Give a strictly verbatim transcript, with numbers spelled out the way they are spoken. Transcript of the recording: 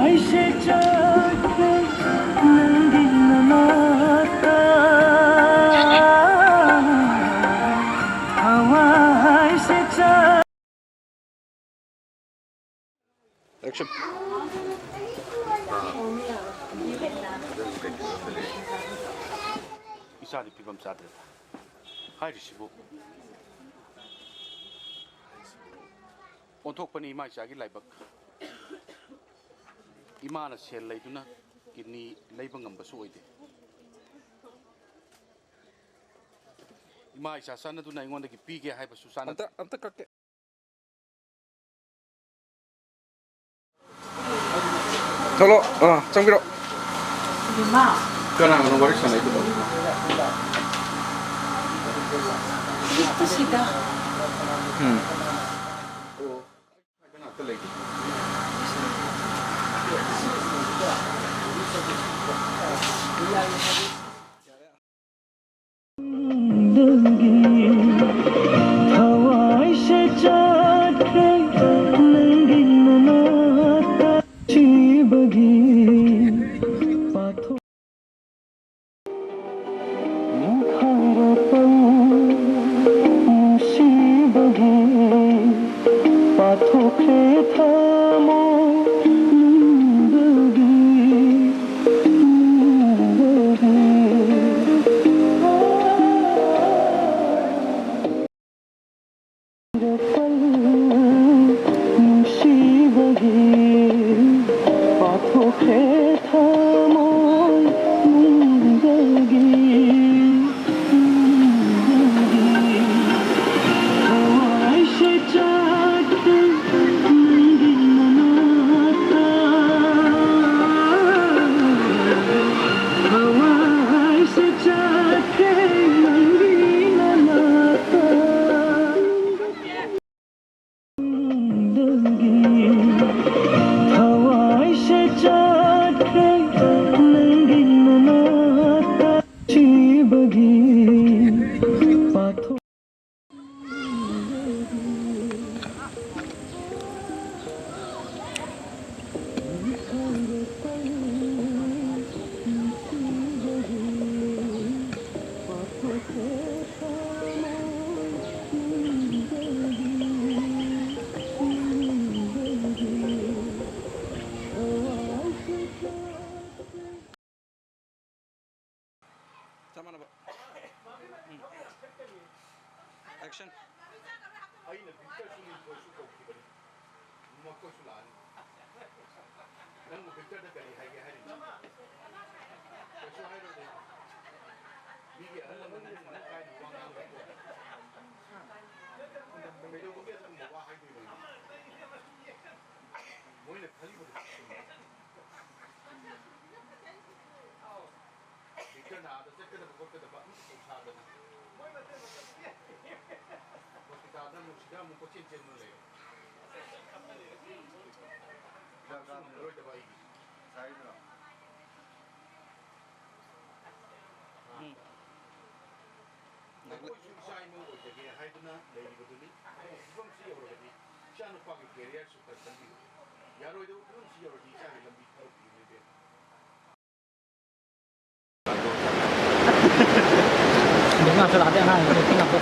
ꯑꯩꯁꯦ ꯆꯠꯈ꯭ꯔꯦ ꯅꯪꯒꯤ ꯅꯅꯥꯛꯇ, ꯊꯋꯥꯏꯁꯦ ꯆꯠ- Action. ꯏꯆꯥꯗꯤ ꯐꯤꯕꯝ ꯆꯥꯗ꯭ꯔꯦꯗ꯫ ꯍꯥꯏꯔꯤꯁꯤꯕꯨ ꯑꯣꯟꯊꯣꯛꯄꯅꯤ ꯏꯃꯥ ꯏꯆꯥꯒꯤ ꯂꯥꯏꯕꯛ꯫ ꯏꯃꯥꯅ ꯁꯦꯜ ꯂꯩꯗꯨꯅ ꯀꯤꯗꯅꯤ ꯂꯩꯕ ꯉꯝꯕꯁꯨ ꯑꯣꯏꯗꯦ꯫ ꯏꯃꯥ ꯏꯆꯥ ꯆꯥꯟꯅꯗꯨꯅ ꯑꯩꯉꯣꯟꯗꯒꯤ ꯄꯤꯒꯦ ꯍꯥꯏꯕꯁꯨ ꯆꯥꯟꯅꯗꯦ꯫ ꯑꯝꯇ, ꯑꯝꯇ ꯀꯛꯀꯦ꯫ ꯊꯣꯛꯂꯛꯑꯣ꯫ ꯑꯥ, ꯆꯪꯕꯤꯔꯛꯑꯣ꯫ ꯏꯃꯥ꯫ ꯀꯅꯥꯒꯅꯣ ꯋꯥꯔꯤ ꯁꯥꯟꯅꯩꯗꯨꯕꯣ? ꯄꯤꯛꯄꯁꯤꯗ꯫ ꯎꯝ꯫ ꯊꯋꯥꯏꯁꯦ ꯆꯠꯈ꯭ꯔꯦ ꯅꯪꯒꯤ ꯅꯅꯥꯛꯇ ꯁꯤꯕꯒꯤ ꯄꯥꯊꯣꯛ ꯅꯨꯡꯁꯤꯕꯒꯤ ꯄꯥꯊꯣꯛꯈ꯭ꯔꯦ ꯊꯃꯣꯏ ꯅꯨꯡꯗꯒꯤ, ꯅꯨꯡꯗꯒꯤ꯫ ꯅꯨꯡꯁꯤꯕꯒꯤ ꯄꯥꯊꯣꯛꯈ꯭ꯔꯦ ꯊꯃꯣꯏ ꯅꯨꯡꯗꯒꯤ꯫ ꯊꯋꯥꯏꯁꯦ ꯆꯠꯈ꯭ꯔꯦ ꯅꯪꯒꯤ ꯃꯅꯥꯛꯇ꯫ ꯊꯋꯥꯏꯁꯦ ꯆꯠꯈ꯭ꯔꯦ ꯅꯪꯒꯤ ꯃꯅꯥꯛꯇ꯫ ꯊꯋꯥꯏꯁꯦ ꯆꯠꯈ꯭ꯔꯦ ꯑꯩꯅ ꯚꯤꯛꯇꯔꯁꯨ ꯂꯤꯟꯊꯣꯏꯁꯨ ꯀꯧꯈꯤꯕꯅꯤ꯫ ꯃꯈꯣꯏꯁꯨ ꯂꯥꯛꯑꯅꯤ꯫ ꯅꯪꯕꯨ ꯚꯤꯛꯇꯔꯗ ꯀꯔꯤ ꯍꯥꯏꯒꯦ ꯍꯥꯏꯔꯤꯅꯣ? ꯀꯩꯁꯨ ꯍꯥꯏꯔꯣꯏꯗ꯫ ꯃꯤꯒꯤ ꯑꯍꯜ ꯂꯃꯟꯅ ꯅꯪ ꯀꯥꯏꯅ ꯋꯥ ꯉꯥꯡꯕ ꯀꯩꯗꯧꯕꯒꯤ ꯑꯗꯨꯒꯨꯝꯕ ꯋꯥ ꯍꯥꯏꯗꯣꯏꯅꯣ? ꯃꯣꯏꯅ ꯈꯜꯂꯤꯕꯗꯨ ꯆꯨꯝꯃꯦ꯫ ꯚꯤꯛꯇꯔꯅ ꯑꯥꯗ ꯆꯠꯀꯗꯕ ꯈꯣꯠꯀꯗꯕ ꯑꯃꯠꯇ ꯊꯧꯁꯥꯗꯅ ꯍꯣꯁꯄꯤꯇꯥꯜꯗ ꯑꯃꯨꯛ ꯁꯤꯗ ꯑꯃꯨꯛ ꯀꯣꯏꯆꯦꯟ ꯆꯦꯟꯗꯨꯅ ꯂꯩꯔꯦ꯫ ꯉꯝꯃꯔꯣꯏꯗꯕ ꯑꯩꯒꯤ꯫ ꯎꯝ꯫ ꯑꯩꯈꯣꯏꯁꯨ ꯏꯆꯥ ꯏꯃꯧ ꯑꯣꯏꯖꯒꯦ ꯍꯥꯏꯗꯨꯅ ꯂꯩꯔꯤꯕꯗꯨꯅꯤ꯫ ꯐꯤꯕꯝꯁꯤ ꯌꯧꯔꯒꯗꯤ ꯏꯆꯥꯅꯨꯄꯥꯒꯤ ꯀꯦꯔꯤꯌꯔꯁꯨ ꯈꯔ ꯈꯟꯕꯤꯌꯨ꯫ ꯌꯥꯔꯣꯏꯗꯕ ꯐꯤꯕꯝꯁꯤ ꯌꯧꯔꯗꯤ ꯏꯆꯥꯒꯤ ꯂꯝꯕꯤ ꯊꯥꯗꯣꯛꯄꯤꯌꯨ ꯏꯕꯦꯝꯃ꯫ ꯅꯨꯄꯤ ꯉꯥꯛꯇ ꯂꯥꯛꯑꯗꯤ ꯑꯉꯥꯡ ꯅꯨꯄꯤ ꯉꯥꯛꯇ꯫